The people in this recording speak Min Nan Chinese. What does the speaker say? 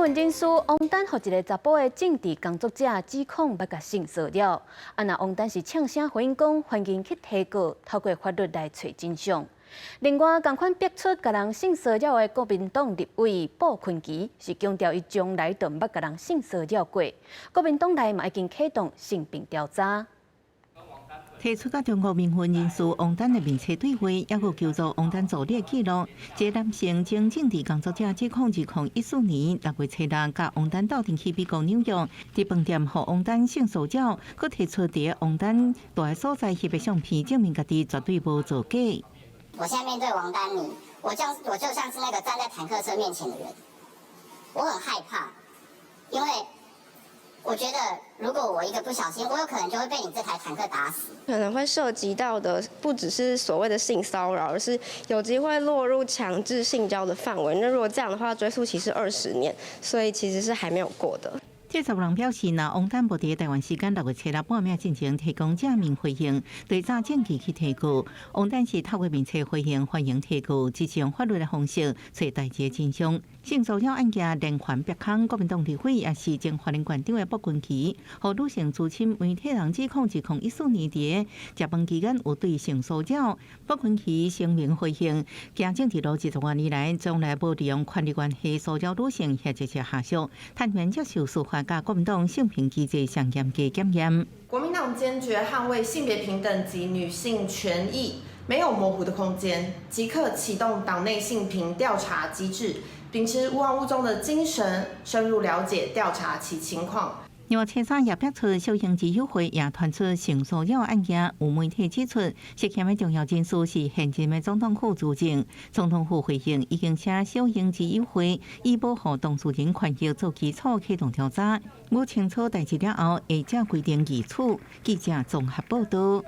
民人士王丹予一个查埔的政治工作者指控欲共性騷擾。啊，若王丹是嗆聲回應講，歡迎去提告，透過法律來揣真相。另外，仝款逼出共人性騷擾的國民黨立委布坤琪，是強調伊從來就毋捌共人性騷擾過。國民黨內嘛已經啟動性平調查。提出佮中國民運人士王丹的面冊對話，抑閣求助王丹助理的記錄。這個男性前政治工作者指控，2014年6月初六，佮王丹鬥陣去美國紐約，佇飯店予王丹性騷擾，閣提出佇王丹蹛的所在翕的相片，證明家己絕對無造假。我現在面對王丹妮，我就像是那個站在坦克車面前的人，我很害怕，因為我覺得如果我一個不小心，我有可能就會被你這台坦克打死。可能會涉及到的不只是所謂的性騷擾，而是有機會落入強制性交的範圍。那如果這樣的話，追訴期是20年，所以其實是還沒有過的。這十人表示，若王丹無佇台灣時間6月初六半暝進前提供正面回應，對查證據去提告。王丹是透過面冊回應，歡迎提告，支持用法律的方式揣代誌的真相。性騷擾案件連環逼空，國民黨立委也是前花蓮縣長的傅崑萁，予女性資深媒體人指控，2014年佇食飯期間有對性騷擾。傅崑萁聲明回應，行政治路20多年來，從來無利用權力關係騷擾女性或者是下屬，坦然接受司法佮國民黨性平機制上嚴格檢驗。國民黨堅決捍衛性別平等及女性權益，沒有模糊的空間，即刻啟動黨內性平調查機制，秉持勿忘勿縱的精神，深入了解調查其情況。另外，車三也逼出小英之友會也傳出性騷擾案件，有媒體指出，涉嫌的重要人士是現任的總統府資政。總統府回應已經請小英之友會以保護當事人權益做基礎啟動調查，摸清楚代誌了後，會照規定議處。記者綜合報道。